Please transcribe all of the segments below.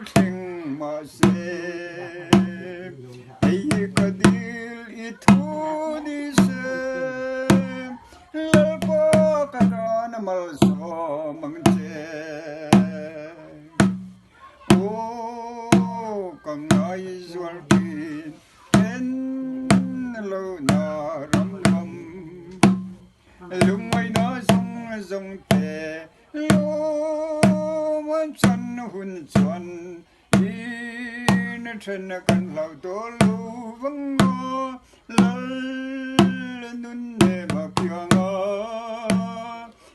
thleng mahse, hei hi ka dil i thu ni se, Lalpa ka tan a malsawm ang che. Aw ka ngaizual thin en lo na ram lam lungngaihna zawng zawng te lawm an chan hun chuan in then kan hlau tawh lo vang a lal nun nem a piang a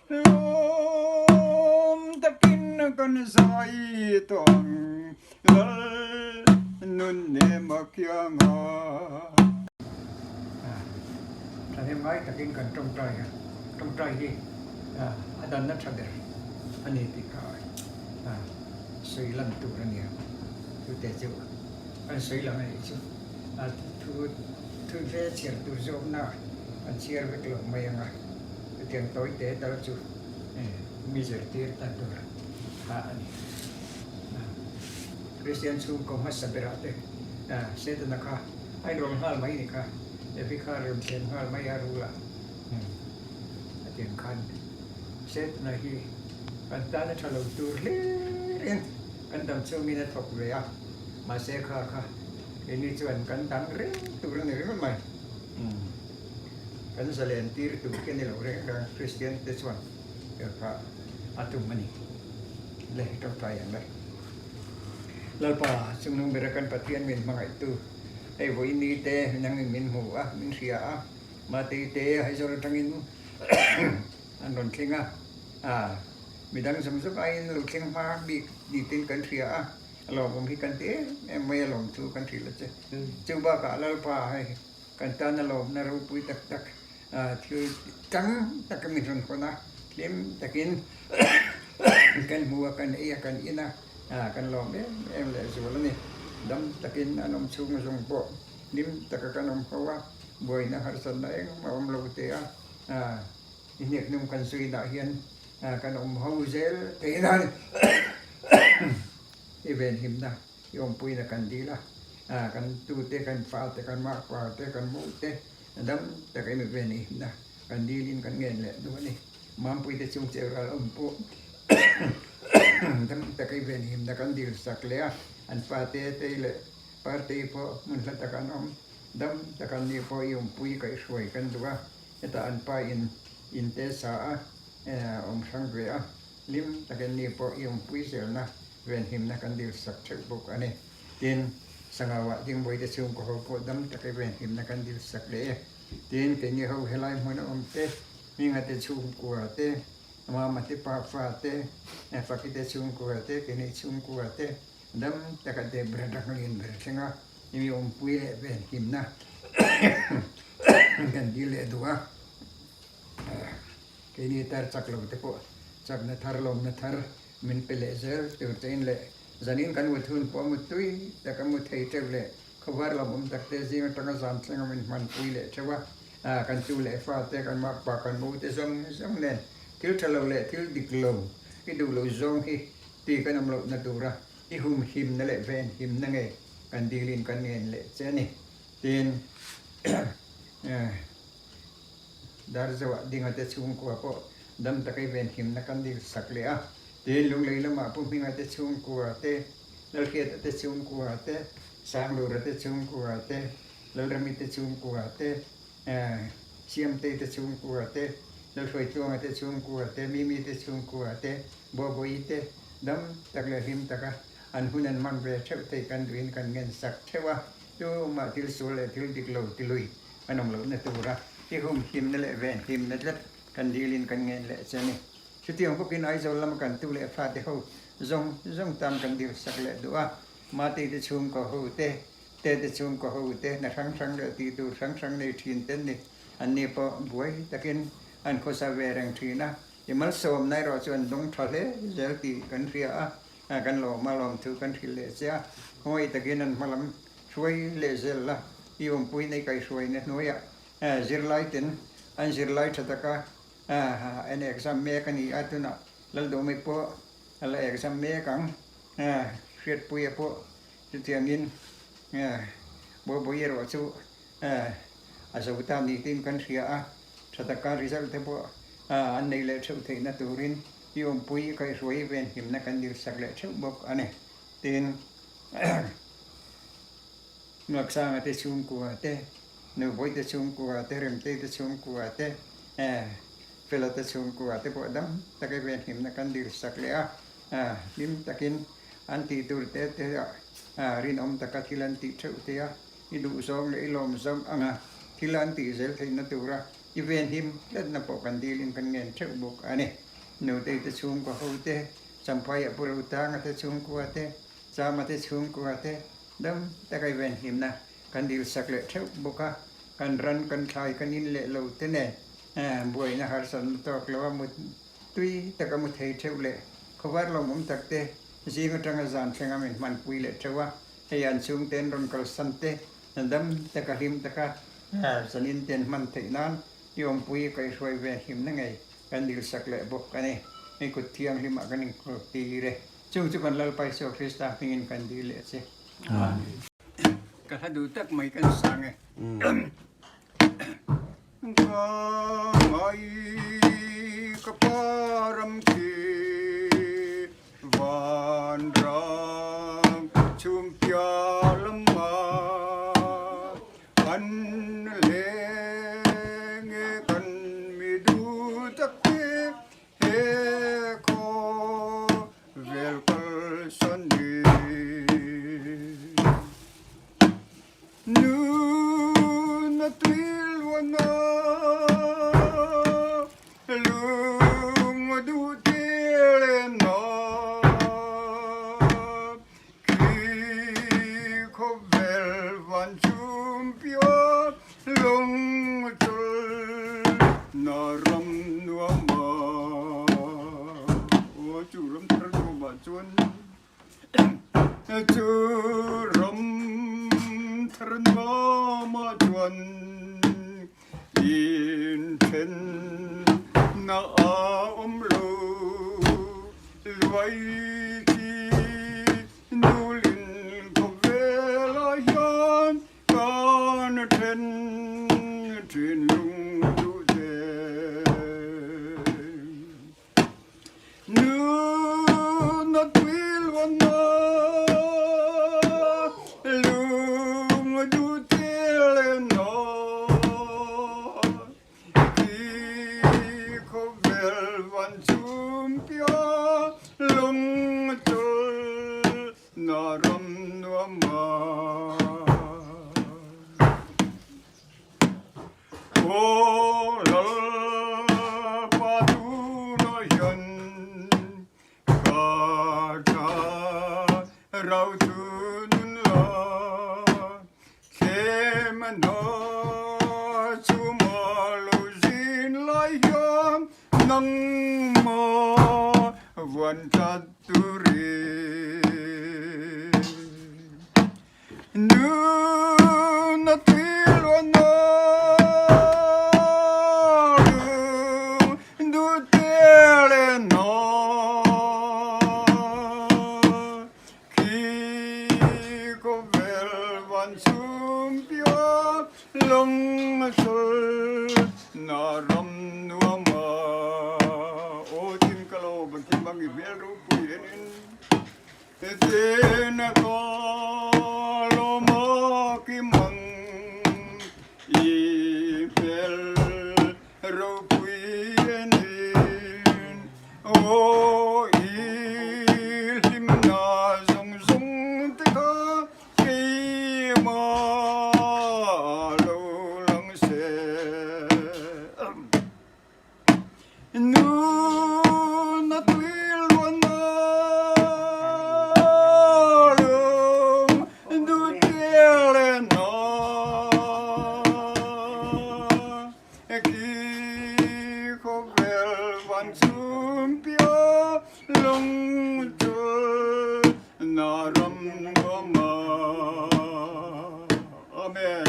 lawm takin kan zai tawh ang lal nun nem a piang a. Thahnem ngai takin kan tawngtai a, tawngtai hi a danna tha ber a ni tih kha sawi lan tur a nia, chute chu an sawi lang a nih chu. A thu thu ve chhiar tur zawkna an chhiar vek lo mai ang a, chutiang tawi te tal chu mi zirtir tan tur kha a ni. Kristian chhungkaw hmasa berah te Setana kha a inrawn nghal mai ni kha, Evi kha a rawn thlen nghal mai a rula a tiang khan Setana hi kan tan a tha lo tur hlirin kan dam chungin a thawk ve a, mahse kha kha Keini chuan kan dang reng tur a ni ringawt mai. Kan zalen tir tur khi a ni lo reng reng a, Kristian te chuan kha a tum a ni. Le tawngtai ang le. Lalpa, chungnung bera kan Pathian min hmangaihtu, hei vawiin ni te nangin min hmu a, min hria a, Matei te Aizawl atangin an rawn thleng a, midang zawng zawng aiin lo thleng hma bik ni ten kan hria a. A lawmawm hi kan ti em em mai a lawm chu kan hrilh a che. Chu bakah Lalpa hei kan tan a lawmna ropui tak tak thil tam tak a min rawn hawn a, hlim takin kan hmu a, kan ei a, kan in a, kan lawm em em leh zual a ni. Dam takin an awm chhung zawng pawh hlim taka kan awm ho a, buaina harsatna engmah awm lo te a, i hniakhnung kan zuinah hian kan awm ho zel theih nan i venhimna i awmpuina kan dil a, kan tute kan fate kan makpa te kan mu te dam taka i mi venhimna kan dilin kan ngen leh duh a ni. Mampuite chung che ral awm pawh dam taka i venhimna kan dil sak leh a, an fate tei leh partei pawh hmun hla taka an awm dam taka an nih pawh i awmpui kaihhruai kan duh a. Hetah an pa in in te sa a, awm hrang ve a, hlim takin ni pawh i awmpui zelna venhimna kan dil sak theuh bawk a ni. Tin, Sangauah Dingbawi te chhungkaw ho pawh dam taka venhimna kan dil sak leh e. Tin, keini ho helai hmun a awm te, Hminga te chhungkua te, Mama te pa fa te, Faki te chhungkua te, keini chhungkua te dam taka Debra Daklin ber thleng a, Mi awmpui leh venhimna kan dil leh duh a, keini tar chak lo te pawh chakna thar lawmna thar min pe leh zel tur chein leh zanin kan mut hun pawh a mut tui tak a mu thei teuh leh khawvar lawmawm tak te zing atanga zan thlenga min hmanpui leh theuh a, kan tu leh fa te kan makpa kan mu te zawng zawng nen thil tha lo leh thil dik lo i duh lo zawng hi ti kan awm lohna tura I hum himna leh ven himna nge kan dilin kan ngen leh che a ni. Tin, Darzoah dinga te chhungkua pawh dam taka i ven himna kan dil sak leh a. Tin, Lunglei lamah Pu Hminga te chhungkua te, Lalhriata te chhungkua te, Sanglura te chhungkua te, Lalrami te chhungkua te, Siamtei te chhungkua te, Lalhruaitluanga te chhungkua te, Mimi te chhungkua te, Buabuaii te dam tak leh hlim taka an hun an hman ve theuh theih kan duhin kan ngen sak theuh a, tumah thil sual leh thil dik lo tilui an awm lohna tura i hum hlimna leh ven hlimna tlat kan dilin kan ngen leh che a ni. Chutiang bawkin Aizawl lama kan tu leh fate ho zawng zawng tan kan dil sak leh duh a, Matei te chhungkaw ho te, Te te chhungkaw ho te hna hrang hrang leh tih tur hrang hrang nei thin ten ni. Anni pawh buai takin an khawsa ve reng thin a, I malsawmna erawh chu an dawng tha hle zel tih kan hria a, kan lawm a, lawmthu kan hrilh leh che a, khawngaih takin an hmalam hruai leh zel la, i awmpui nei kaihhruaina hnuaiah zirlai ten an zirlai tha taka an exam mek a ni a, tunah Lalduhmi pawh a la exam mek ang. Hriatpuia pawh chutiangin Bawihbawi erawh chu a zo ta ni tiin kan hria a, tha taka result te pawh an nei leh theuh theihna turin i awmpui i kaihhruai venhimna kan dilsak leh theuh bawk a ni tiin Ngaksanga te chhungkua te, Nubawi te chhungkua te, Remtei te chhungkua te, Fela te chhungkua te pawh dam taka venhimna kan dilsak leh a, hlim takin an tih tur te te ah rinawm taka thil an tih theuh thei a, i duhzawng leh i lawmzawng anga thil an tih zel theihna tura i venhim tlatna pawh kan dilin kan ngen theuh bawk a ni. Nutei te chhungkua ho te, Champhai a Pu Rotanga te chhungkua te, Chama te chhungkua te dam taka i venhimna kan dilsak leh theuh bawk a, kan ran kan thlai kan in leh lo te nen buaina harsatna tawk lo a mut Tui taka mu thei theuh leh khawvar lawmawm tak te zing atanga zan thlenga min hmanpui leh theuh a, hei an chhungte an rawn kalsan te dam taka hlim taka zanin te an hman theih nan i awmpui kaihhruai ve hlimna ngei kan dilsak leh bawk a ni. Hei kut thianghlimah kan inkhawltir e. Chung chu kan Lalpa Isua Krista hmingin kan dil leh che. Amen. Ka hla duh tak mai kan sang e. Ka ngai ka param khi vanram chhumpiah lama an leng e kan mi duh tak te he khawvel kalsan hi. Nuna tuiluana lung duh tilena khi khawvel van chumpiah lung chul na ram nuama aw chu ram thar nuamah chuan Chu ram thar nuamah chuan inthen na a awm lo. Luai khi nulin khawvelah hian kan then thinlung duh che. Nuna tuiluana lung duh tilena khi khawvel van chumpiah lung chul na ram nuam ah. Aw Lalpa tunah hian ka tha rau chu nun la, thlem na chuma lo zin lai hian nangmah vuan that turin. Nuna tuiluana lung duhtelena khi khawvel van chhumpiah lung sul na ram nuama aw tin ka lo bankim ang i hmel ropui enin Tin ka lawma kimang i hmel ropui enin aw i hlimna zawng zawng te kha keimah lo lang se. Nuna tuiluana lung duhtelena khi khawvel van chhumpiah lung chul na ram nuama. Amen.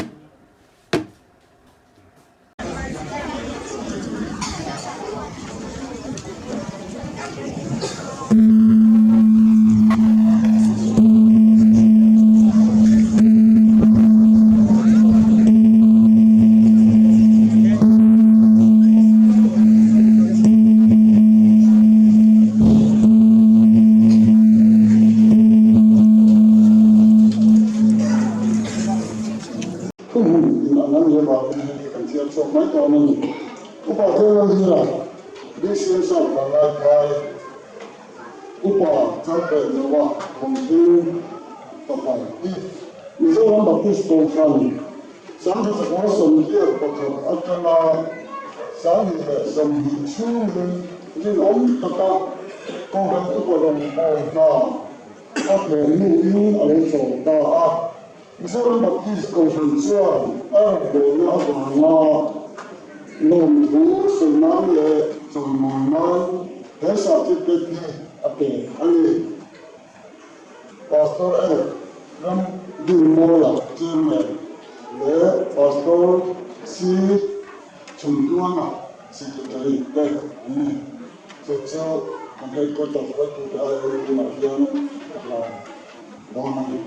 mai dawn a ni. Upa Tlenglalhira, BCM South Vanlaiphai, Upa Chalpehloa Thawmhing fapa hi Mizoram Baptist Kohhran 1981 atanga 2020 chhungin rinawm taka Kohhran Upa rawngbâwl hna a thawh hnuin a lo chawl ta a. Mizoram Baptist Kohhran chuan a rawngbâwlna avanga lawmthu sawi nan leh chawimawi nan he certificate hi a pe a ni. Pastor F. Ramdinmawla Chairman leh Pastor C. Chhumtluanga Secretary te an ni. Chu chu kan headquarter hruaitute aiawh tunah hian ka hlan dawn a ni.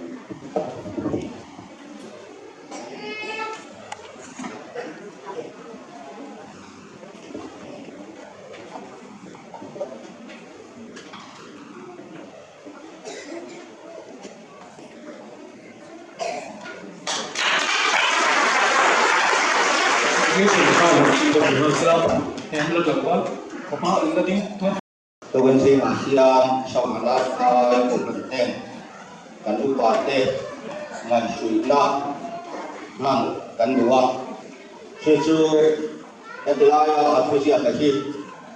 Tukin zingah hian Sawmana Thai Kohhran ten kan upa te ngaihhruihna hman kan duh a, chu chu heti laia a thuziak a hi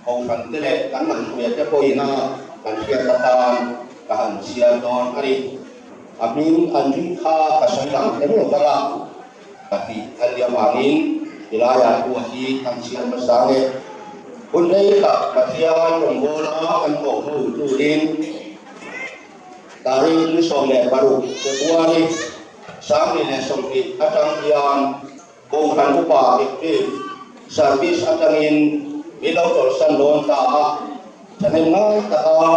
Kohhran te leh kan ngaihhruia te pawhin a kan hriat atan ka han chhiar dawn a ni. A hming an ring kha ka sawi lang kher lo vang a, ka tih a nia vangin tilaiah thu a hi kan chhiar hmasa nge. Hun rei tak Pathian rawngbawla kan thawh ho turin Tarik ni 16 February 2020 atang hian Kohhran Upa Active Service atangin min lo chawlhsan dawn ta a, thahnem ngai taka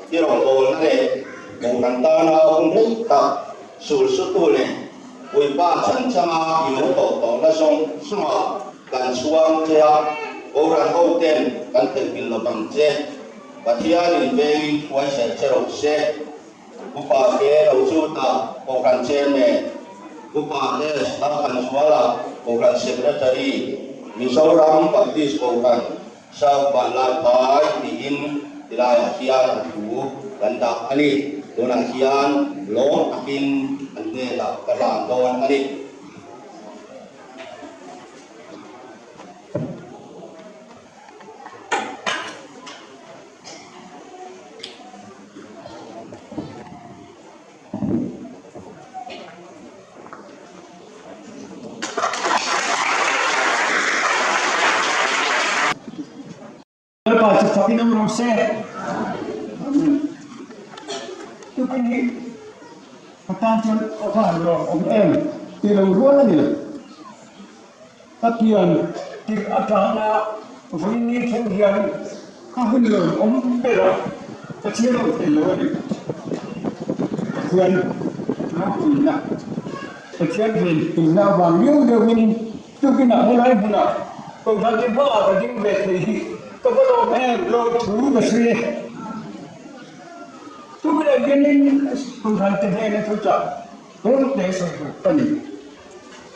i rawngbawlna leh Kohhran tana hun rei tak sulsutu leh Puipa chhanchanga i lo tawh tawhna zawng zawngah kan chhuang che a, Kohhran hoten kan theihnghilh lo vang che. Pathianin vengin hruaisel che rawh se. Upa te lo chu ta Kohhran Chairman, Upa S Lalthanzuala Kohhran Secretary, Mizoram Baptist Kohhran South Vanlaiphai tiin tilaiah hian a thu kan dah a ni. Tunah hian lawm takin an hnenah ka hlan dawn a ni. Lalpa chu fakin awm rawh se. Amen. Tukin hi ka tan chuan a van lawm awm em tih lo rual a ni lo. Ka pian tirh atanga vawiin thleng hian ka hun lo awm ber a, ka chhiar lo thei lo a ni. Pathian ropuina, Pathian venpuina avang liau liauin tukinah helai hmunah Kohhran te hmaah ka ding ve thei hi ka va lawm em lo thu ka sawi e. Tukinah hianin Kohhran te hnena thuchah Tawlte sawi duh ka ni.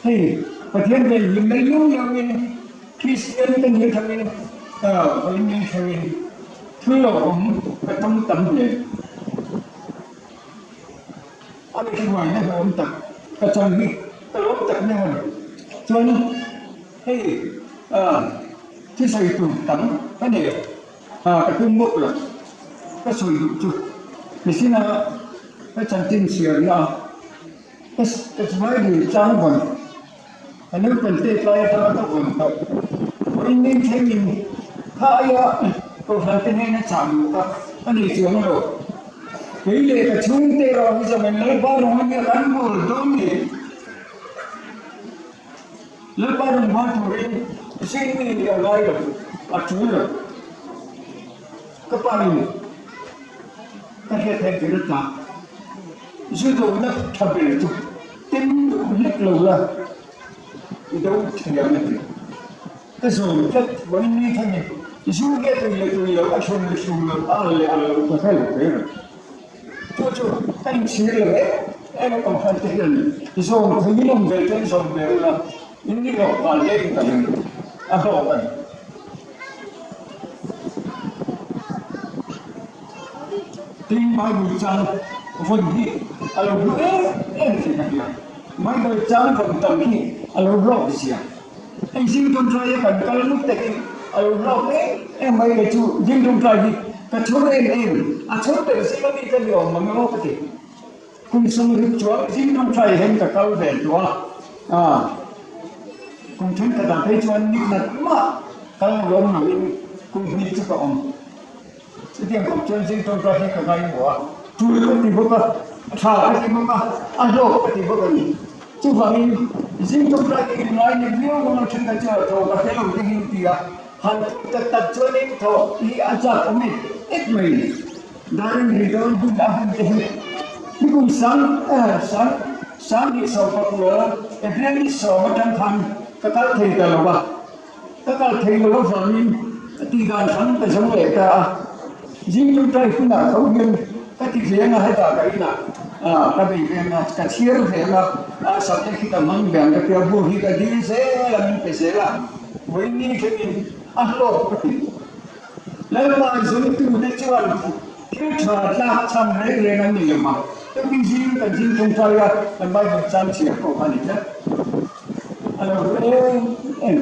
Hei Pathian vel hlim mai liau liauin Kristian te ni atangin vawiin ni thlengin thil lo awm ka tum tam hle. A mi hruaina hlawm tak ka chang hi ka lawm tak nia ni. Chuan hei thisawi tur tam ka nei a, ka tum bawk lo. Ka sawi duh chu mihringa ka chanchin chhiarna a. Ka hmai lui tlang vawn a naupang te tlai atanga ka vawn tawh. Vawiin ning thlengin kha aia Kohhran te hnena chah duh kha a nei chuang lo. Kei leh ka chhungte erawh hi zawng in Lalpa rawng ania kan bawl dawn ni. Lalpa rawn bawl turin zing mi a ngai lo, a tul lo. Ka pa in ka hriat theih tir a tla. Zu dohna tha ber chu tem lek lo la i do thiam a ti. Ka zawm tlat vawiin ni thangin zu nge tui leh tui lo a thlum leh thlum lo a al leh al lo ka hre lo hle reng. Chu chu ka inchhir lo em em a kohhran te hian zawm theiin awm ve chuan zawm ve ula in ni rawh nghal hle in ka ring. a hlawk a ni. Tin, Bible chang vawn hi a lo hlu em em tih ka hria. Bible chang vawn tam hi a lo hlawk zia. Hei zing tawngtai a kan kal nuk te hi a lo hlawk em em mai kei chu zing tawngtai hi ka chhawr em em a chhawr ber zing ami ka ni awm mang emaw ka ti. Kum 70 chuan zing tawngtai hian ka kal ve tawh a, kum thenkhat ah phei chuan ni khat mah kal lo awm loin kum hnih chu ka awm. Chutiang khawp chuan zing tawngtai hi ka ngaihmawh a, tul ka ti bawk a, a tha ka ti bawk a, a hlawk ka ti bawk a ni. Chuvangin zing tawngtai hi ngai ni viau ang a thenkhat chuan thaw ka hre lo te hi an ti a, han tawk tak tak chuanin thaw hi a chak awm et et mai a ni. Darin ri dawn hun a hun te hi nikum sang sang 2019 April ni sawm atang khan ka kal thei ta lo a. Ka kal thei lo avangin ka tih dan hrang ka zo leh ta a, zing ṭawngṭai hunah tho hian ka ti ve ang a, hetah ka inah ka bei ve ang a, ka chhiar ve ang a, a subject hi ka hmang ve ang ka tia, bu hi ka dil zel a, min pe zel a, vawiin thlengin a hlawk ka ti. Lalpa zungtute chuan thil ṭha tlak chhan reng reng an nei lo a, tukin zing kan zing ṭawngṭai a, kan Bible chang chhiar pawh kha a ni tlat. A lo ru em em.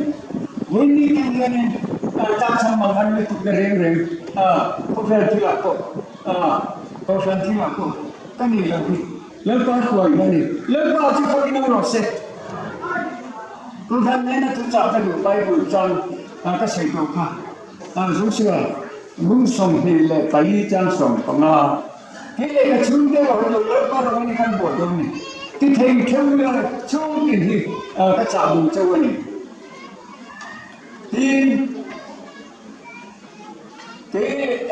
Vawiin ni tih hianin tlak chhan mang an lutuk na reng reng a, khawvel thilah pawh a, kohhran thilah pawh ka nei lo hi. Lalpa hruai a ni. Lalpa chu fakin awm rawh se. Kohhran nena thuchah ka duh Bible chang ka sawi tawh kha. Joshua lung 24 chang 15. Hei lehkha chhungte erawh hi lo Lalpa rawng in kan buat dawn a ni. Ti thei theuh ila chhungtin hi ka chah duh chauh a ni. Tin, kei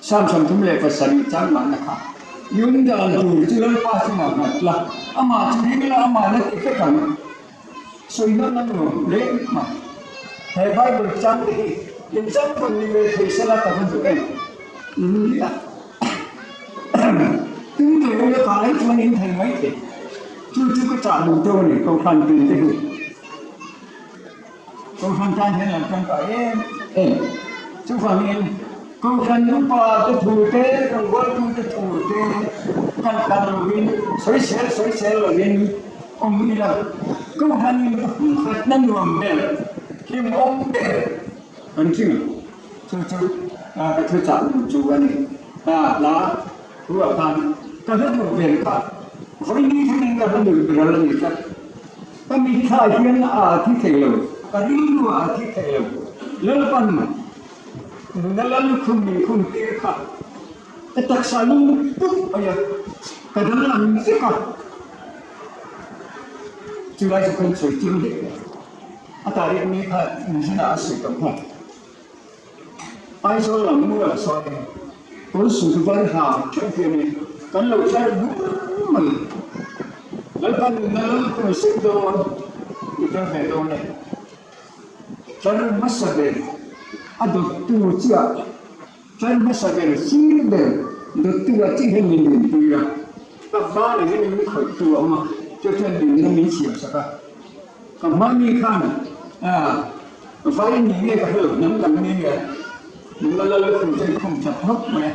Sam 37 chang mahna kha Yun dan tur chu Lalpa chungah nghat la, amah chu ring la, amah la ti vek ang. Sawi hman a nuam hle mai. He Bible chang te hi in chang rawn ni ve thei sela ka va duh em? Nia. Tum ve ula ka ai chuan in thei mai thei. Chu chu ka chah duh deuh a ni Kohhran tin te hi. Kohhran tan hian an tangkai em em. Chuvangin Kohhran upa te thu te, rawngbawltu te thu te kan kal lovin sawisel sawisel lovin awm ila. Kohhran in pakhatna nuam ber, hlimawm ber kan tling ang. Chu chu ka thuchah duh chu a ni. Hla thu ah khan ka hla duh ber kha vawiin thlengin ka hla duh ber a ni tlat. Ka mitthla hian a thi thei lo, ka rilru a thi thei lo. Lalpan nuna lal khum min khum tir kha ka taksa lung pup mai a, ka danglam vek a. Chulai chu kan sawi chiang hle a, a tarikh ni kha inzinah a sawi tawh nghal. Aizawl lam mual sawn kawn sut var ha theuh hianin kan lo thar bur mai. Lalpa nunna lam kawn sut dawn i tel ve dawn e. Tlar hmasa ber a dawttu chiah tlar hmasa ber sir ber dawttu ah chiah hian min dinpui a, ka hma leh hian min khawihtu a awm a, chu chuan dinna min siam sak a. Ka hma mi khan Vai ni nge ka hre lo, hnam dang mi nge nula lal lukhum chu an khum tha phawt mai a,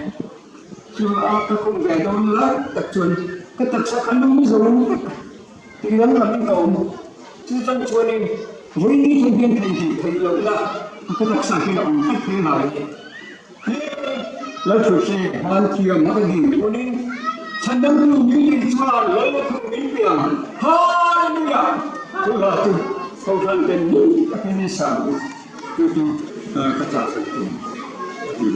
chu a ka khum ve dawn lai tak chuan ka taksa ka lum zo vek a, tui lam lam in ka awm, chu chang chuanin vawi ni thei hian thei hnih theih loh la ka taksa hian a awm tlat thei ngai a ni. He Lalthuthleng hman thiam a ka ding chuanin chhandamtu min ding chuan lal lukhum min pe ang, Hallelujah! Chu hla chu Kohhran ten nung takin i sa u, chu chu ka chah sak tur a ti.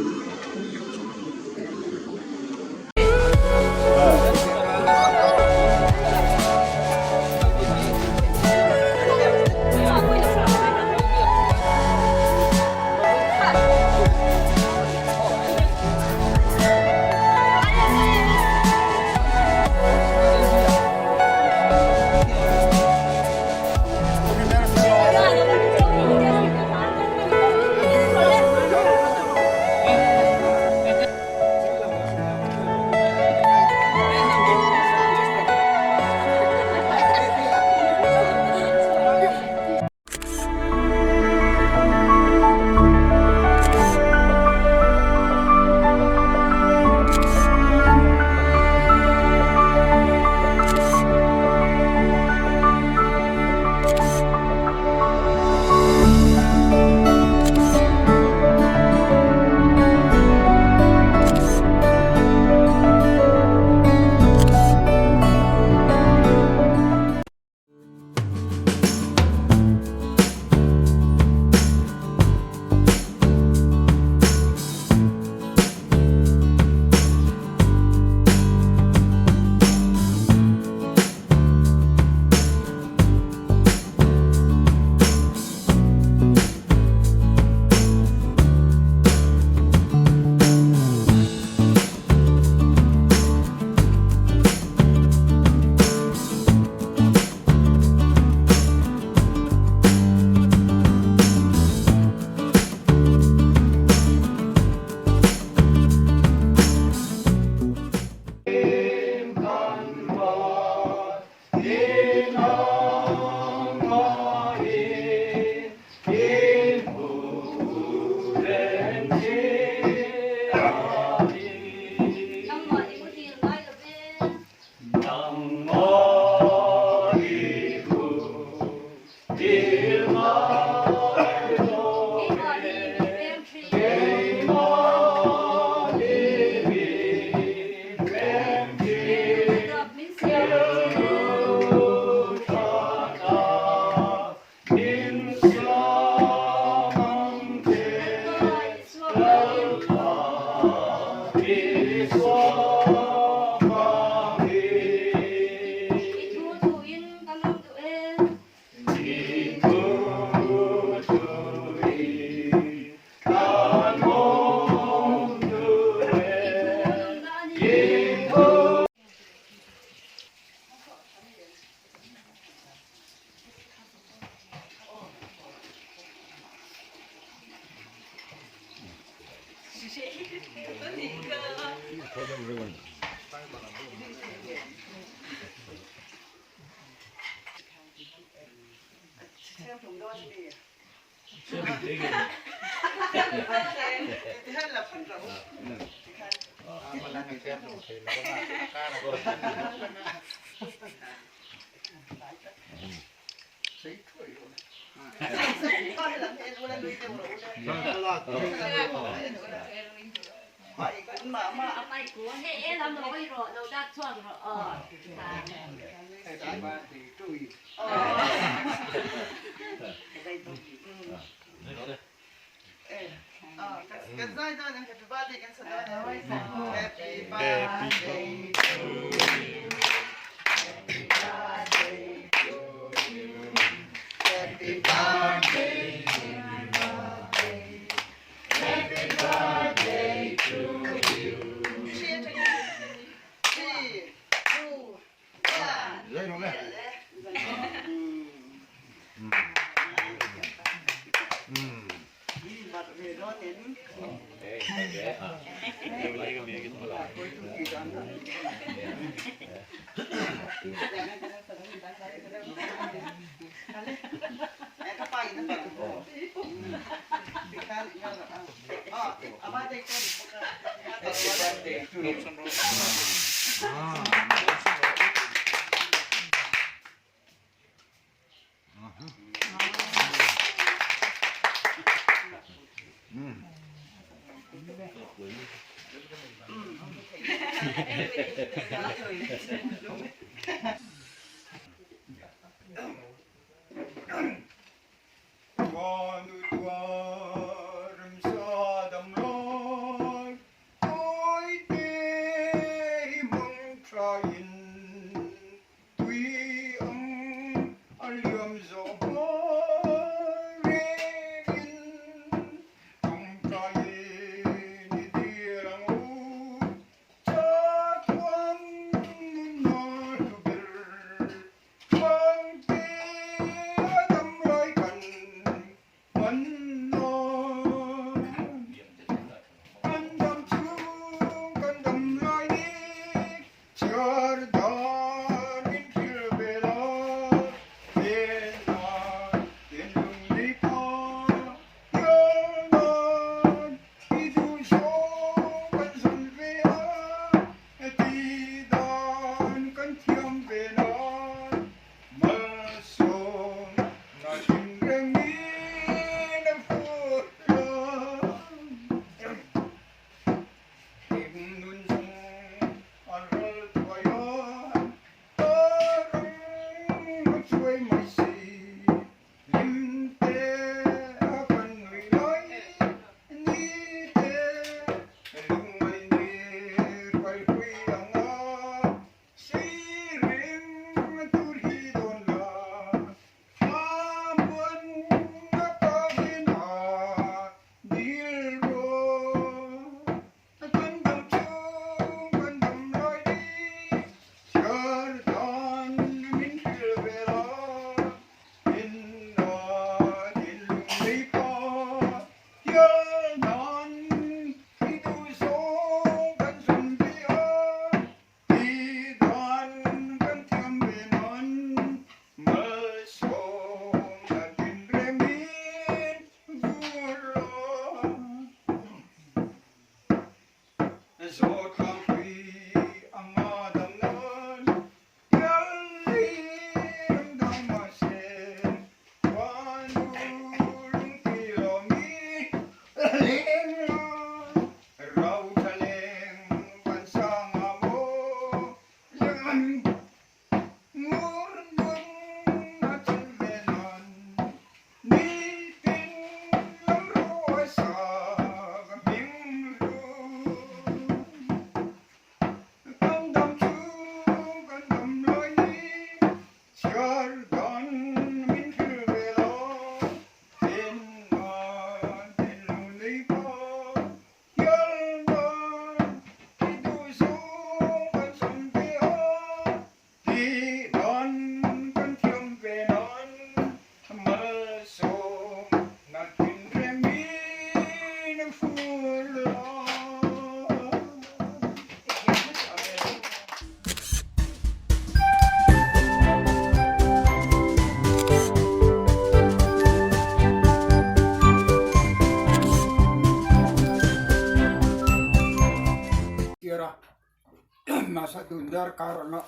Mahse tun darkar anga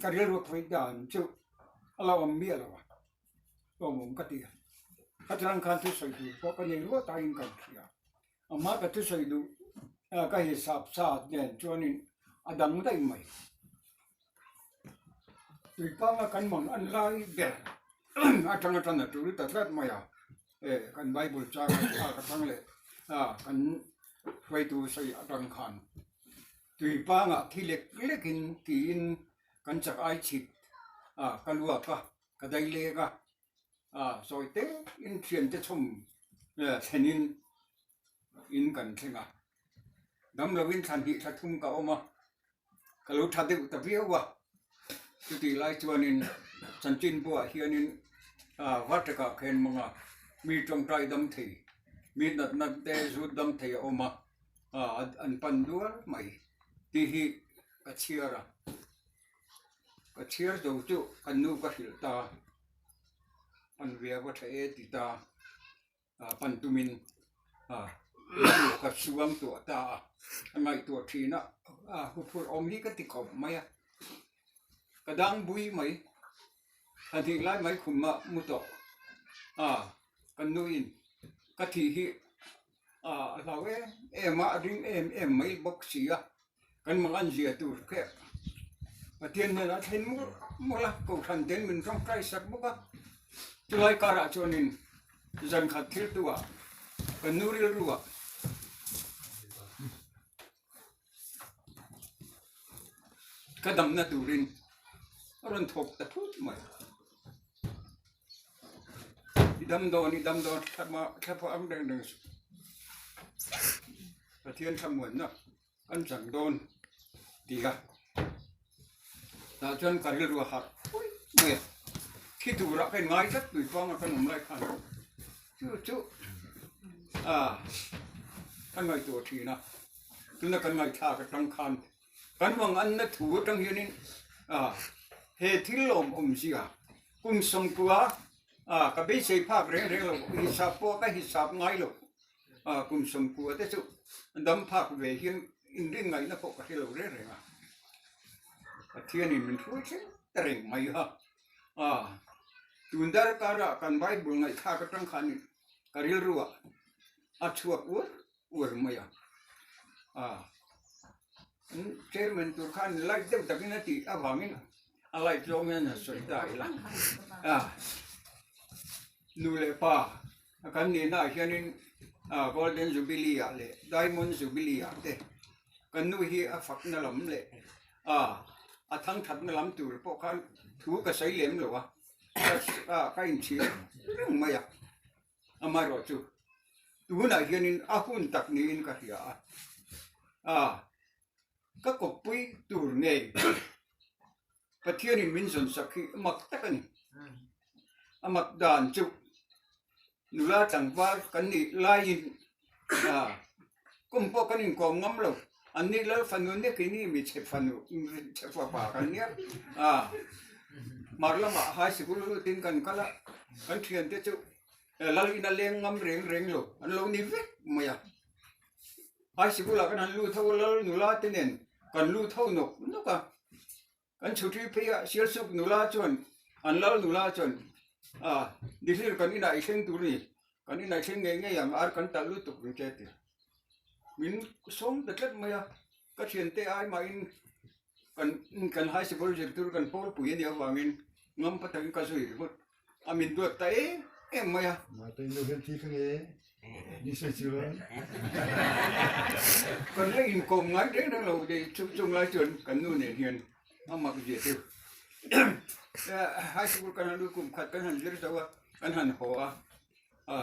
ka rilru khawih dan chu a lo awm miah lo a, tlawmawm ka ti a. Ka chang khan thusawi duh pawh ka nei ruat aiin ka inhria. Amah ka thusawi duh ka hisap sa nen chuanin a dang daih mai. Tuipanga kan mang an lai ber atanga tan a tul ta tlat mai a, kan Bible chang a ka chang leh kan hruaitu sawi atang khan tuipangah thi lek lekin tiin kan chak ai chhit ka luak a, ka dai lek a, sawi te in thiante chhawm thlenin in kan thleng a, damloin thla hnih thla thum ka awm a, ka lo tha deuh ta viau a, chutih lai chuanin chanchin buah hianin ah Vatakah khen mawng a, mi tawngtai dam thei, mi natna te zut dam thei a awm a, ah an pan dual mai tih hi ka chhiar a, ka chhiar zo chu kan nu ka hrilh ta, pan ve a va tha e ti ta. Pan tumin ka suang tuah ta a, a ngaihtuah thin a, huphurh awm hi ka ti khawp mai a, ka dang bui mai, thla hnih lai mai khum a mu tawh a, ka nuin ka thih hi a hlau em em a, a ring em em mai bawk si a, kan mang an zia tur khe Pathian hnenah a thlen mawlh mawlh a, Kohhran ten min tawngtai sak bawk a, chulai karah chuanin zan khat thil tuah kan nu rilruah ka damna turin a rawn thawk ta phut mai. I dam dawn i dam dawn thla pawh ang reng reng suh. Pathian thlamuanna kan chang dawn ti a, tah chuan ka rilru a harh pui mai a, thi turah ka inngai tlat tui panga kan awm lai khan chu chu ah ka ngaihtuah thin a, tuna kan ngaihthlak atang khan kan vang anna thu atang hianin ah he thil lawmawm zia kum sawmkua ah ka beisei phak reng reng lo hisap pawh ka hisap ngai lo. Kum 90 te chu dam phak ve hian inrin ngaihna pawh ka hre lo reng reng a, Pathianin min hruai thleng ta reng mai a, tun darkara kan Bible ngaihthlak atang khan ka rilruah a chhuak uar uar mai a, Chairman tur khan light deuh takin a tih avangin a light zawng hian a sawi ta ila, nu leh pa. Kan nihna ah hianin Golden Jubilee ah leh Diamond Jubilee ah te kan nu hi a fakna lam leh a thangthatna lam tur pawh khan thu ka sawi lem lo a, ka inchhir reng mai a, amaherawh chu tunah hianin a hun tak niin ka hria a, ka kawppui tur ngei Pathianin min zawn sak hi mak tak a ni. A mak dan chu nula tlangval kan nih laiin kum pawh kan inkawm ngam lo. An ni lal fanu nia keini mi chhe fanu chhe fapa kan nia. Hmar lamah high sikul lutin kan kal a, kan thiante chu lal ina leng ngam reng reng lo an lo ni vek mai a. High sikul ah kan han lut ho a, lal nula te nen kan lut ho nawk nawk a. Kan chhutri phei a, Sialsuk nula chuan an lal nula chuan ah Dihlir kan inah i thleng tur a ni, kan inah i thleng ngei ngei ang ar kan talh lutuk ang che ti. Min sawm ta tlat mai a, ka thiante ai mahin kan kan high sikul zirtir kan pawlpui a nih avangin ngam pa takin ka zui ringawt. A min duat ta em em mai a. Mah te nu hian thi ka nge ni sawi chu lo. Kan la inkawm ngai reng reng lo dei chu chung lai chuan kan nu nen hian a mak zia chu. High school kan han lut kum khat kan han zir zo a, kan han haw a,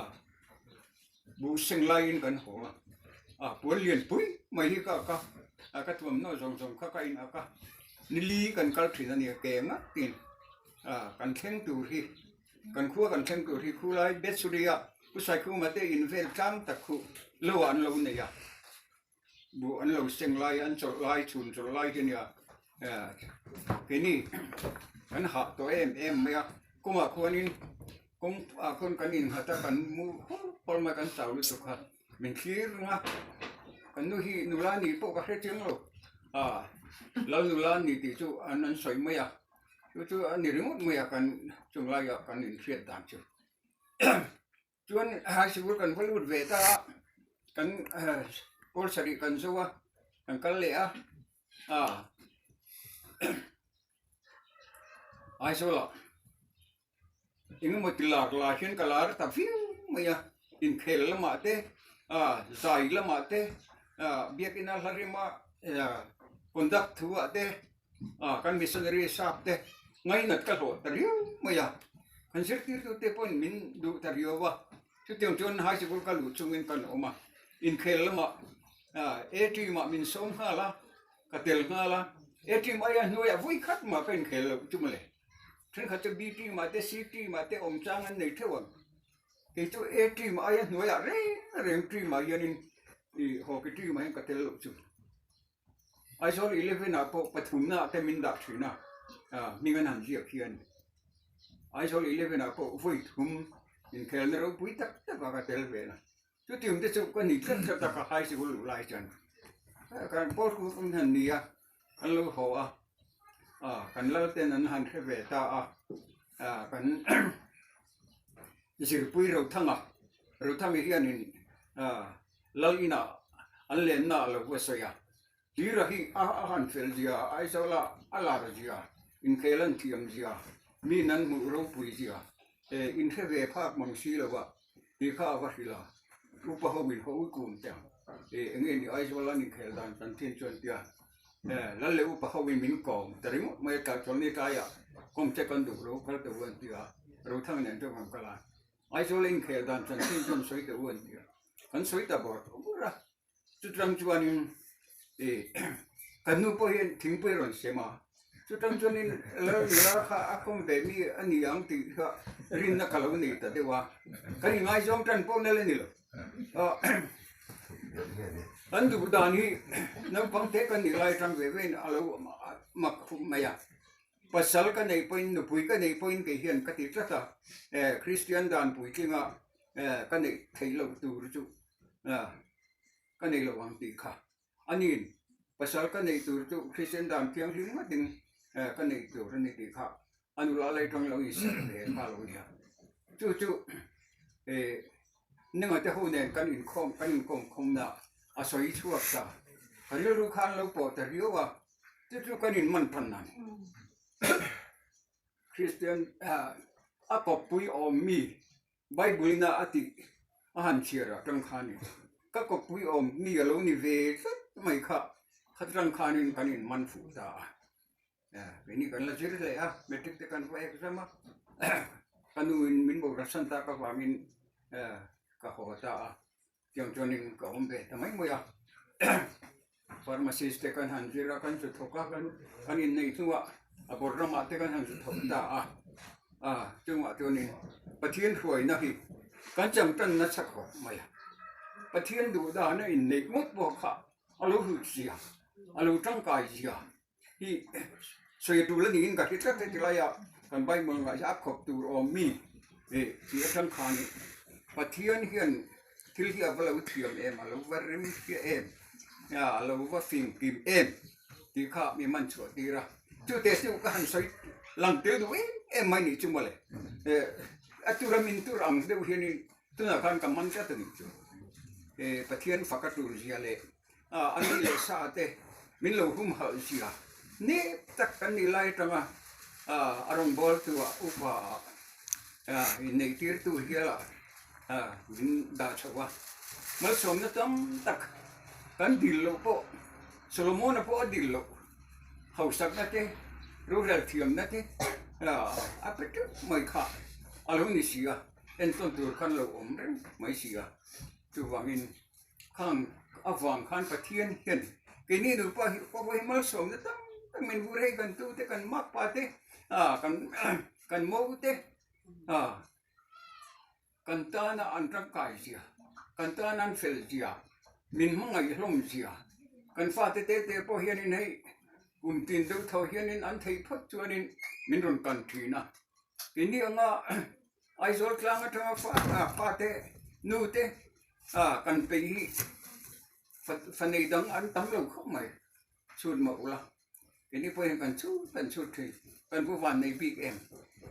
buh seng laiin kan haw a, a puan lian pui mai hi ka ak a, ka thuamhnaw zawng zawng kha ka in ak a, nili kan kal thin a nia ke ngatin. Kan thleng tur hi, kan khua kan thleng tur hi khulai Bethsuria Pu Saikhuma te in vel tlang tak khu lo ah an lo nei a, buh an lo seng lai an chawlh lai chhun chawlh lai hi a nia, keini kan hah tawh em em mai a, kawngah khuanin kawng ah khuan kan innghat a kan mu hawr hawr mai kan chau lutuk kha min thlir reng a, kan nu hi nula nih pawh ka hre chiang lo. A lal nula an ni tih chu an an sawi mai a, chu chu a ni ringawt mai a kan chung laia kan inhriat dan chu. Chuan high sikul kan va lut ve ta a, kan pawl sarih kan zo a, kan kal leh a, a Aizawl-ah Engemaw ti lar lai hian ka lar ta viau mai a, inkhel lamah te ah zai lamah te ah biakina hla rema conduct thu ah te ah kan missionary sap te ngainat ka hlawh ta riau mai a, kan zirtirtu te pawhin min duh ta riau a, chutiang chuan high sikul ka luh chungin kan awm a, inkhel lamah ah A team ah min sawm nghal a, ka tel nghal a, A team aia hnuaiah vawi khat mah ka inkhel loh chu mawle. Thenkhat chu B team ah te C team ah te awm chang an nei theuh ang. Kei chu A team aia hnuaiah reng reng team ah hianin ih hockey team ah hian ka tel loh chu. Aizawl 11 ah pawh pathumna ah te min dah thin a, ah hming an han ziak hian Aizawl 11 ah pawh vawi thum inkhelna ropui tak tak ah ka tel ve na. Chutiang te chu ka ni tlat tlat a ka high sikul luh lai chuan kan pawl khu kan han ni a, an lo haw a, ah kan lal ten an han hre ve ta a, ah kan zirpui Rothanga, Rothangi hianin ah lal inah an lenna a lo va sawi a, Tira hi a han fel zia, Aizawla a lar zia, inkhel an thiam zia, mi nan hmuh ropui zia, inhre ve phak mang si lo a. Tih kha a va hrilh a, upa ho min ho kum te ang, eng nge ni Aizawl an inkhel dan kan thin chuan tia lal leh upa ho in min kawm ta ringawt mai a, tlai chuan ni tlaiah kawng che kan duh lo kal teh u an ti a, Rothang nen chuan kan kal a, Aizawl a inkhel dan chan thin chuan sawi teh u an ti a, kan sawi ta bawr bawr a. Chutang chuanin ih kan nu pawh hian thingpui a rawn sem a, chutang chuanin lal nula kha a kawm ve mi a ni ang tih kha rinna ka lo nei ta deuh a, kan ingaizawng tan pawh nal a ni lo. An duh dan hi naupang te kan nih lai atang ve vein a lo mak khum mai a, pasal ka neih pawhin nupui ka neih pawhin kei hian ka ti tlat a, Kristian dan puitlinga ka neih theih loh tur chu ka nei lo ang tih kha a niin pasal ka neih tur chu Kristian dan thianghlim ngatin ka neih tur a ni tih kha a nula lai tang lo inserh ve kha lo nia. Chu chu ninga te ho nen kan inkhawm kan inkawm khawmna a sawi chhuak ta ka rilru khan lo pawh ta riau a chu chu kan inman tan a ni. Kristian a kawppui awm mi Bible ina a tih a han chhiar ah tang khanin ka kawppui awm mi a lo ni ve tlat mai kha khatang khanin kan in man fuh ta a, keini kan la zir hle a matric te kan va exam a ka nu in min boral san tak avangin ka haw ta a. Tiang chuanin ka awm ve ta mai mai a, pharmacist te kan han zir a, kan zu thawk a, kan inneih hnuah a bawr ramah te kan han zu thawk ta a, a chungah chuanin Pathian hruaina hi kan chang tan nasa khawp mai a, Pathian duh dana inneih ngawt pawh kha a lo hlut zia, a lo tangkai zia hi sawi tul a niin ka hre tlat a tilai a kan bible ngaih a khawp tur awm mi ih tih atang khan Pathian hian thil hi a va lo thiam em a lo va rem chiah em a lo va fing kim em tih kha mi man chhuah tir a chu te chu ka han sawi lang tel duh em em mai nih chu mawle eh a tura min tur ang deuh hianin tunah khan ka man tlat a nih chu eh Pathian fak a tur zia leh a ni leh sa te min lo hum halh zia nep tak kan nih lai atanga a rawngbâwl tu ah upa ah inneih tir tu hial ah min dah chho a, malsawmna tam tak kan dil loh pawh Solomon-a pawh a dil loh hausakna te rorel thiamna te a pe teuh mai kha a lo ni si a, entawn tur khan lo awm reng mai si a, chuvangin. Khang avang khan Pathian hian keini nupa hi pawh hi malsawmna tam tak min vur hei kan tute kan makpa te ah kan kan mo te ah kan tana an tangkai zia kan tana an fel zia min hmangaih hlawm zia kan fate te te pawh hianin hei kum tin deuh tho hianin an theih phawt chuanin min rawn kan thin a keini anga Aizawl tlang atanga fate nu te ah kan peih hi fa nei dang an tam lo khawp mai. Chhut mah ula, keini pawhin kan chhut kan chhut thin. Kan pu van nei bik em?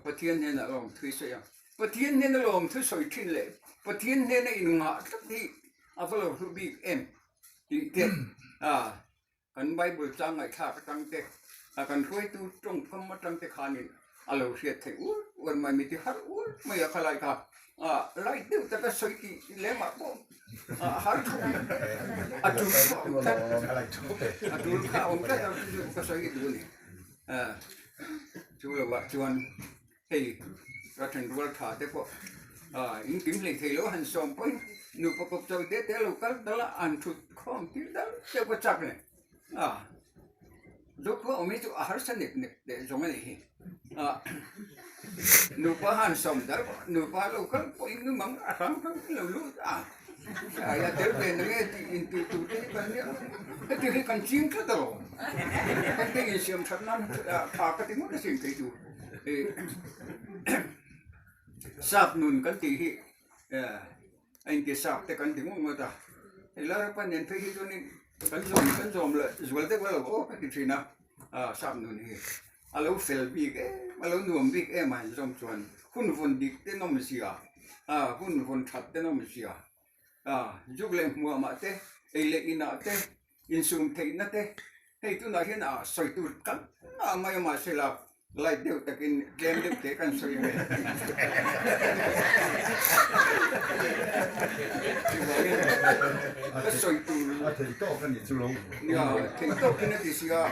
Pathian hnenah lawm thu i sawi ang. Pathian hnena lawm thu sawi thin leh Pathian hnena innghah tlat hi a va lo hlu bik em tih te a kan Bible chang ngaihthlak atang te a kan hruaitu tawngkam atang te khanin a lo hriat theih uar uar mai mi ti harh uar mai a khalai kha a light deuh taka sawi tih lemah pawh a har thuk a tul kha awm tlat a tul kha awm tlat a chu ka sawi duh a ni chu lovah chuan hei ka thenrual tha te pawh in kim hlei thei lo han sawm pawhin nupa kawp chawi te te a lo kal dal a an thut khawm tir dal deuh ka chak leh. A Zokhua awm hi chu a harsa nek nek teh zawng a nih hi. A nupa han sawm dar nupa lo kal pawhin nu mang a hrang hrang lo lut a. Ai a tel ve na nge tih intih tur te hi kan nia. Heti hi kan ching tlat alawm. Hengte insiam that nan tha ka ti ngawt asin kei chu. Sap nun kan tih hi a inti sap te kan ti ngawt ngawt a. Hei Lalpa nen phei hi chuanin kan zawm kan zawm leh zual deuh alo aw ka ti thin a, ah sap nun hi a lo fel bik em a lo nuam bik em a han zawm chuan hun vawn dik te nawm zia ah hun vawn that te nawm zia ah zuk leh hmuamah te ei leh inah te insum theihna te hei tunah hian ah sawi tur tam a mai a mahsela Light deuh takin tlem deuh te kan sawi ve. Chuvangin ka sawi tur. A thei tawk a ni chu lo. Nia, thei tawkin a ti si a.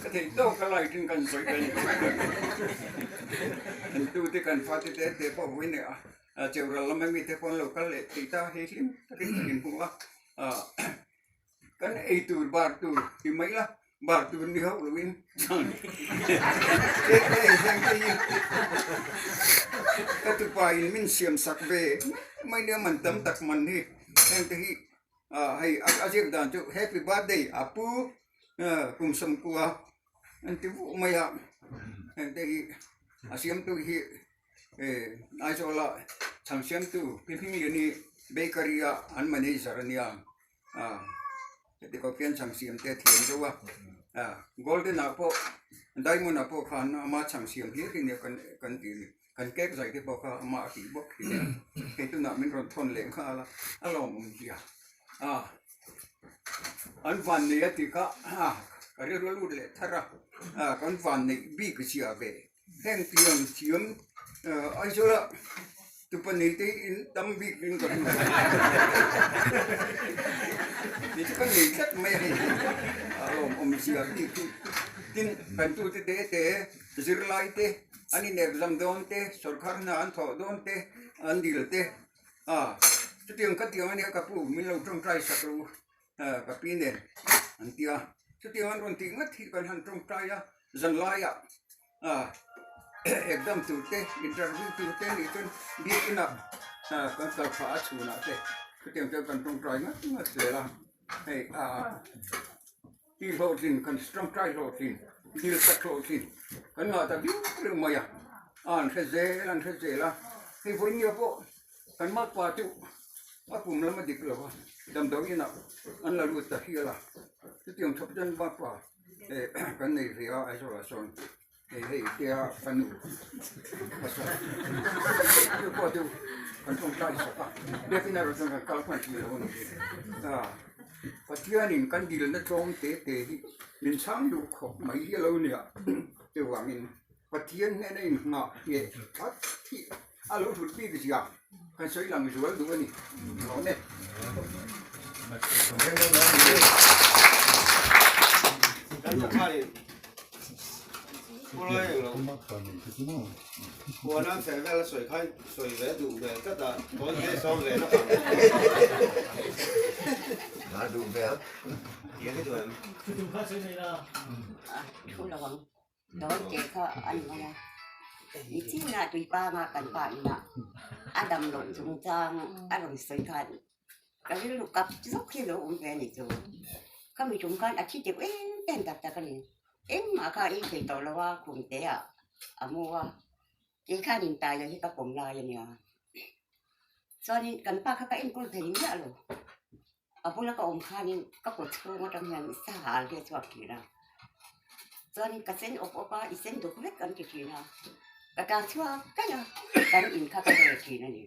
Ka thei tawk a light in kan sawi ve ni. Kan tute kan fate te te pawh vawi nei a, cheural lama mite pawh an lo kal leh thei ta hei hlim takin kan inhmu a. Kan ei tur bar tur ti mai la, bar tur ni hauh loin ka tupa in min siam sak ve mai nia man tam tak man hi heng te hi hei a ziak dan chu happy birthday a pu kum sawmkua an ti vuah mai a heng te hi a siamtu hi Aizawl a chhang siamtu Pi Hmingliani bakery a an manager a nia. Ah heti kawp hian chhang siam te a thiam deuh a ah golden ah pawh diamond ah pawh khan ama chhang siam hlir hi nia kan kan tih ni kan cake zai te pawh kha ama a tih bawk hi nia hei tunah min rawn thawn leh nghal a a lawmawm zia ah an van nei a tih kha ah ka rilru a lut leh thar a ah kan van neih bik zia ve. Heng tiang thiam Aizawl ah tupa nei te hi in tam bik in ka hmu ni chu ka nei tlat mai a hei a lawmawm zia bik hi tin kan tute te te zirlai te an in exam dawn te sorkar hna an thawh dawn te an dil te a chutiang ka tiang ania ka pu min lo tawngtai sak rawh u ka pi nen an ti a chutiang an rawn tih ngat hi kan han tawngtai a zanlaiah ah exam tur te interview tur te nih chuan biakin ah kan kal phah a chhunah te chutiang chuan kan tawngtai ngat ngat zel a hei ah ti hlawhtlin kan tawngtai hlawhtlin dil khat hlawhtlin kan ngah ta viau reuh mai a an hre zel an hre zel a hei vawinia pawh kan makpa chu a kum lam a dik lo a damdawi inah an la lut ta hial a chutiang chawp chuan makpa kan nei ve a Aizawl ah sawn hei hei tia fanu pasal chu pawh chu kan tawngtai sak a biakin erawh chuan kan kal hman tih lo a ni a Pathianin kan dilna tlawm te te hi min chhang duh khawp mai hi a lo nia chuvangin Pathian hnena inngah ngheh tlat hi a lo hrut bik zia kan sawi lang zual duh a ni. Lawm e. Dawn teh kha a ni mai a, ni chinah tuipanga kan pa inah a dam loh chungchang a rawn sawi khan ka rilru kap zawk hi a lo awm ve a ni chu. Ka mi tum khan a thi deuh em em tak tak a ni. Engmah kha a ei thei tawh lo a, khum te ah a mu a, kei khan intai hi ka pawm lai a nia. Chuanin kan pa kha ka enkawl thei miah lo. A bula ka awm khanin ka kut chhung atang hian sahal hi a chhuak thin a. Chuanin ka sen awp awp a, i sen duk vek an ti thin a. Ka tan chhuak daih a, kan in kha ka rel thin a ni.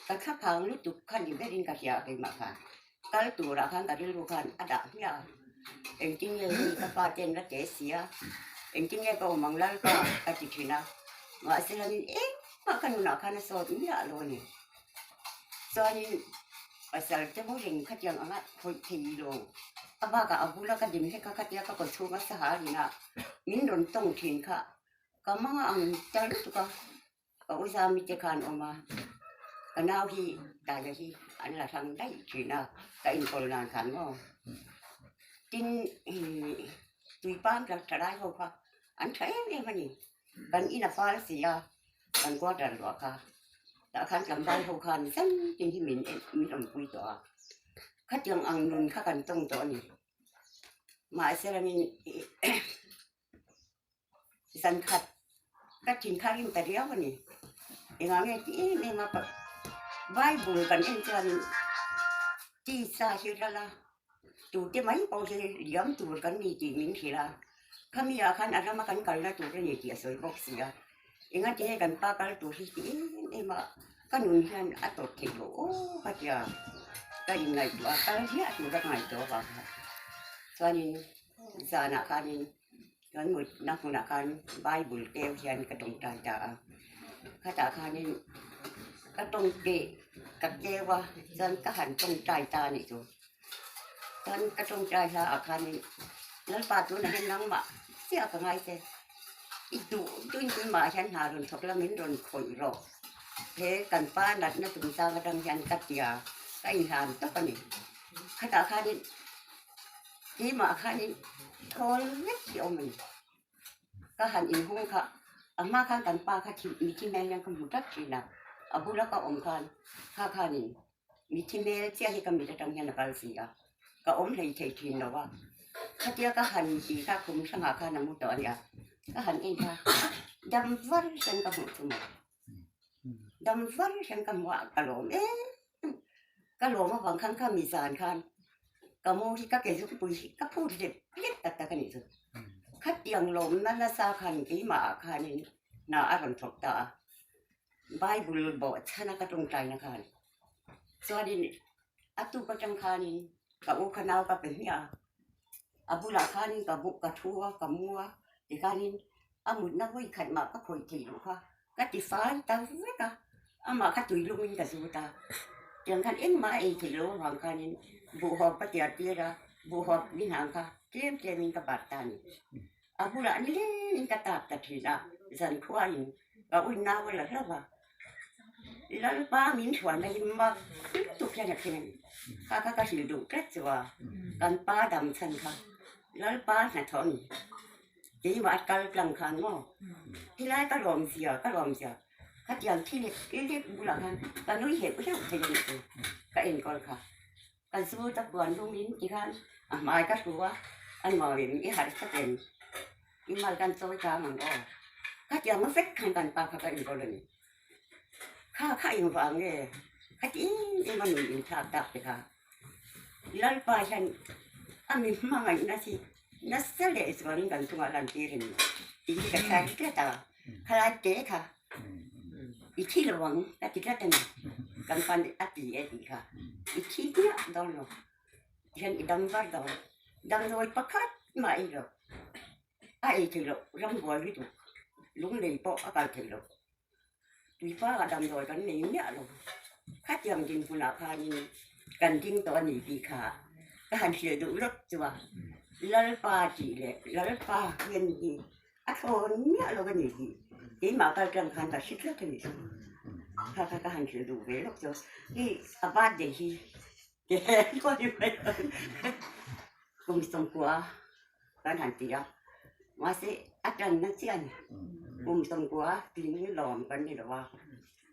Ka thla phang lutuk kha ni berin ka hria a keimah khan. Kal turah khan ka rilru khan a dah hmiah a. Engtin nge hei ka pa ten la te si a, engtin nge ka awm ang Lalpa ka ti thin a. Mahse lamin engmah ka nunah khan a sawt miah lo a ni. Chuanin pasal te ho reng khatiang anga khawih thei lo. A bakah a bula ka din hlek a khatia ka kawchhung a sahal ina min rawn tawng thin kha ka manga ang ta lutuk a, ka u Zami te khan awm a, ka nau hi Taia hi an la hrang daih thin a, ka inkawl nan khan maw. Tin tuipan tla tha lai ho kha an tha em em a ni. Kan in a fal si a, kan quarter luah kha tah khan tlangval ho khan zan tin hi min min awmpui tawh a, khatiang ang nun kha kan tawng tawh a ni. Mahse ramin zan khat ka thin kha rim ta riau a ni. Engah nge ti em em a Bible kan en chuanin tisa hi ral a. Tute mai pawh hi liam tur kan ni tih min hrilh a, khami ah khan a rama kan kalna tur a ni tih a sawi bawk si a, engati nge kan pa kal tur hi ti em em a, ka nun hian a tawp theih loh aw ka tia, ka inngaihtuah a, kal hmiah tur a ngaihtuah avang khan chuanin zanah khanin kan mutna hmunah khan Bible keu hian ka tawngtai ta a, khatah khanin ka tawngteh ka keu a chuan ka han tawngtai ta a nih chu. Chuan ka tawngtai hla ah khanin Lalpa tunah hian nangmah chiah ka ngai che, i duh duhin keimah hian hna rawn thawk la min rawn khawih rawh, he kan pa natna chungchang atang hian ka tia ka inhlan tawp a ni. Khatah khanin keimah khanin thawl vek hi a awm a ni. Ka han inhung kha a hma khan kan pa kha mithi hmel hian ka hmu tlat thin a, a bula ka awm khan kha khanin Mithi hmel chiah hi ka mit atang hian a kal si a, ka awm hlei thei thin lo a. Khatia ka han tih kha khum hrangah khan a mu tawh a nia, ka han en kha dam var hian ka hmuh thung a, dam var hian ka hmuh a, ka lawm em em. Ka lawm avang khan kha mi zan khan ka mu hi ka ke zungpui hi ka phut lep lep tak tak a nih chu. Khatiang lawmna nasa khan keimah ah khanin hna a rawn thawk ta a. Bible bawh chhana ka tawngtaina khan chuanin a tuk atang khanin ka u kha nau ka pe hmiah a, a bulah khanin ka buk ka thu a ka mu a tikhanin a mutna vawi khat mah ka khawih theih loh kha ka ti fai ta vek a, amah kha tui lumin ka zut a, tiang khan engmah a ei theih loh avang khanin buhhawp ka tiar tir a, buhhawp ni hnang kha tlem tlemin ka bat ta a ni. A bulah nilengin ka tap ta thin a, zankhuain ka ui nau a la hlauh a, Lalpa min hruaina hi mak lutuk hian a thleng a ni. Kha kha ka hrilh duh tlat chu a, kan pa dam chhan kha Lalpa hnathawh a ni. Keimah a kal tlang khan maw helai ka lawm zia ka lawm zia khatiang thi lek lek bulah khan ka nui heuh heuh thei a nih chu ka enkawl kha. Ka zu ta puan lungin ti khan a hmai ka hru a, a nuam i harh tlat em? I mal kan chawi tlang ang aw. Khatiang vek khan kan pa kha ka inkawl a ni. Kha kha engvah nge khati em em a nun inthlak tak te kha. Lalpa hian a mi hmangaihna hi nasa leh zualin kan chungah lan tir a ni tih hi ka hriat tlat a, khalai te kha I thi lo ang ka ti tlat a ni. Kan pan a ti e tih kha i thi hmiah dawn lo. Tihian i dam var dawn. Damdawi pakhat mah ei lo. A ei thei loh rambuai lutuk. Lunglei pawh a kal thei lo. Tuipa ah damdawi kan nei miah lo. Khatiang dinhmunah khanin kan ding tawh a ni tih kha ka han hrilh duh lawk chu a. Lalpa tih leh Lalpa hian hi A thlawn miah lo a ni tih keimah kal tang khan ka hre tlat a ni. Kha kha ka han hrilh duh ve lawk chu hei a birthday hi kum sawmkua kan han ti a, mahse a tanna chiah a ni. Kum sawmkua tling lawm kan ni lo a,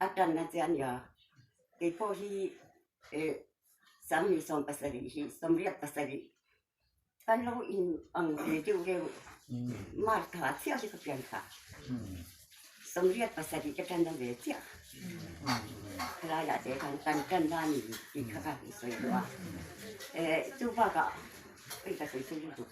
a tanna chiah a nia. Keipawh hi Sanghnih 70 hi 87 Kan lo in ang ve deuh reuh. Martha chiah hi ka pian kha. 87 ka tan na ve chiah. Khalai ah te khan kan tan na ni tih kha ka han sawi duh a. Chu bakah hei ka sawi sawi lutuk.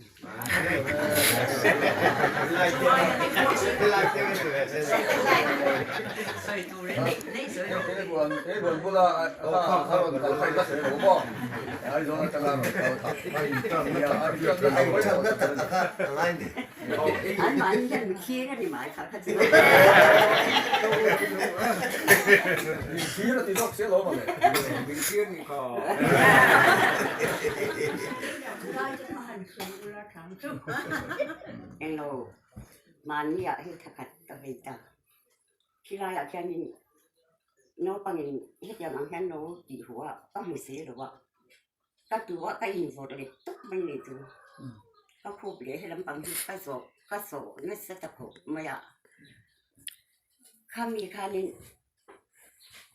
An mahni hian mi thlir a ni mai kha kha chu. Englo mahni ah hei thakhat ka vei ta. Khilaiah khianin naupangin hetiang ang hian lo tih huh a ka hmu si lo a. Ka tu a ka invawrh leh tawp mai ni chu. Ka khup leh he lampang hi ka zawh ka sawh nasa ta khawp mai a. Khami khanin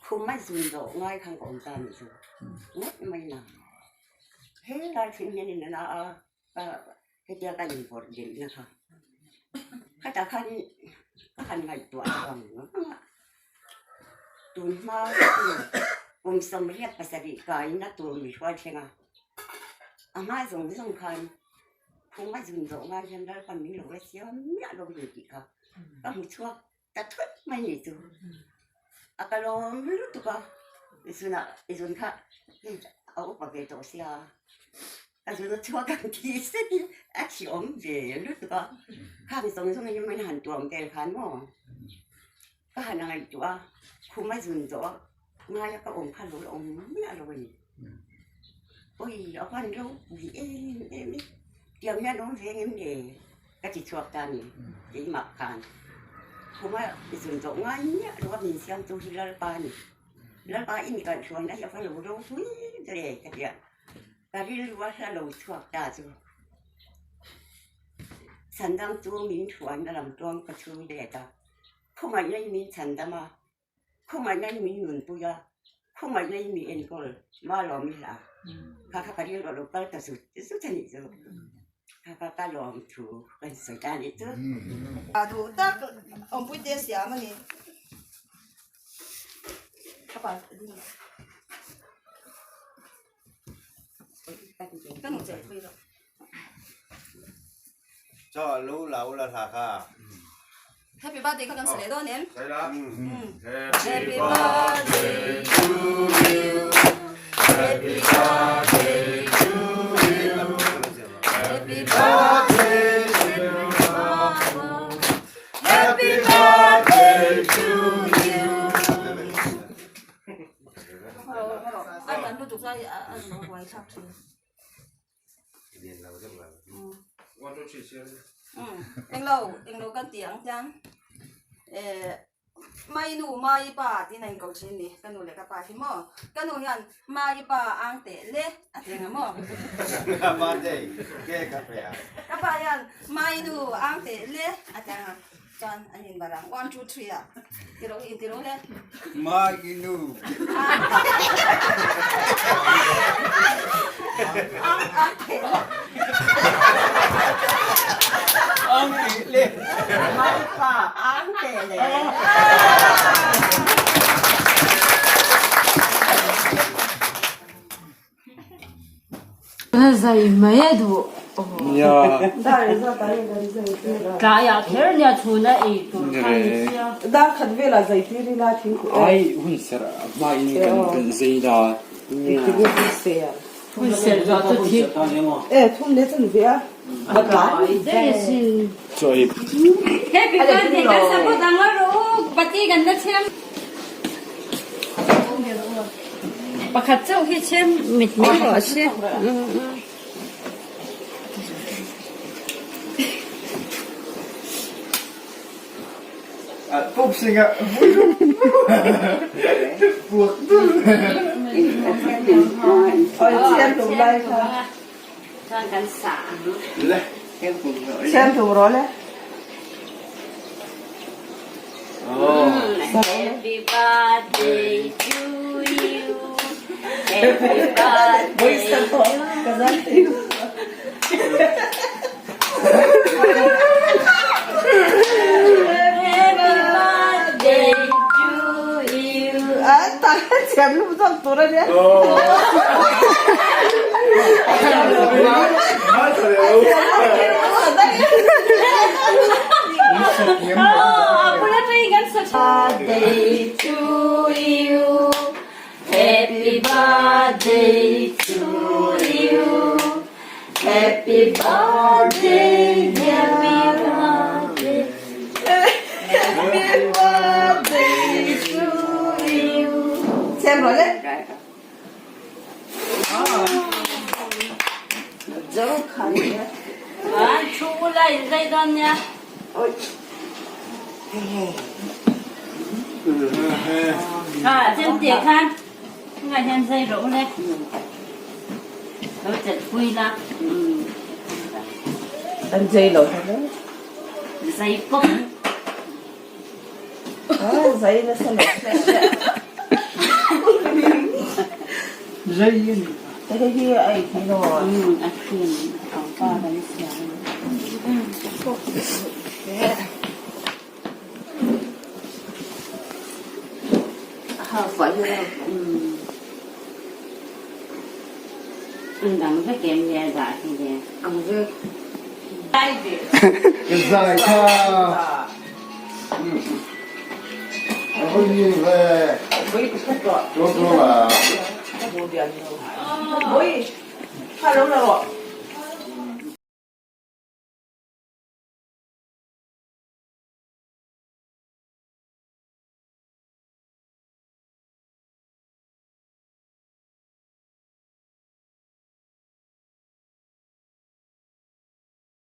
khum a zun zawh ngai khan ka awm ta ni chu. Ngawt mai na. He lai thleng hianin a la a ka hetia ka invawrh delhna kha. Khatah khan ka han ngaihtuah vang vang a. Tun hma kum 87 kaina tur mi hruai thleng a, a hma zawng zawng khan khum a zun zawh ngai hian Lalpan min lo la siam miah lo ni tih kha ka hmu chhuak ta thut mai ni chu. A ka lawm lutuk a, zunah zun kha hei a upa ve tawh sia. A zun a chhuak ang tih zetin a thi awm ve lutuk a, khang zawng zawng in min han tuam vel khan maw ka han ngaihtuah a, khum a zun zawh a ngai a ka awm kha lo la awm miah lo a ni. Awi a van ropui em em e, tiang hian awm ve ngem le ka ti chhuak ta a ni keimah khan khum a zun zawh ngai miah lo a min siamtu hi Lalpa a ni, Lalpa i mi kaihhruaina hi a va lo ropui ber e ka ti a. Ka rilru a hla lo chhuak ta chu Chhandam chu min thuan a lam tuam ka chhung let a, khawngaihna in min chhandam a, khawngaihna in min nunpui a, khawngaihna in min enkawl ma lawm i hla kha kha ka rilru a lo kal ta zut zut a nih chu, kha kha ka lawm thu ka sawi ta a nih chu. A duh tak awmpui te siam a ni. Happy birthday kha kan sa leh dawn em? Happy birthday to you. Happy birthday to you. Happy birthday to you. Happy birthday to you. Englo englo kan tih ang hian eh mai nu mai pa tiin a inko thin ni ka nu leh ka pa hi maw ka nu hian mai pa ang teh le a ti ang maw ka pa hian mai nu ang teh le a ti ang a. Chuan an in barang one two three ah ti ro in ti ro le. Mai nu. Ang ang te le. Ang te le. Mai pa ang te le. Zai mai a duh. Tlaiah kher nia chhun a ei tur kha ni sia. Dar khat velah zai tir ila thingpui e. Ai hun serh a hma in kan kan zai la. Engtik nge hun serh? Hun serh zawh chu thil. E thum leh chan ve a. A tlai daih asin. Chaw ei. Happy birthday kan support ang a rawh u bati kan la chhem. Pakhat chauh hi chhem mit mai rawh se. Happy birthday to you Happy birthday to you Happy birthday to you. Birthday to you Happy birthday to you Happy birthday Happy birthday Happy birthday to you Xem rồi đấy. Thu ula in zai dawn nia. À, chem teh khan tunah hian zai rawh ule. Lo chat pui la. An zai lo thei. Zai pawp. Zai nasa lo. Zai a ni. Hei hi a ei thei lo. A cream pangpar an siam a ni. Ang vek em le a dah hi le. Ang vek. Zai kha.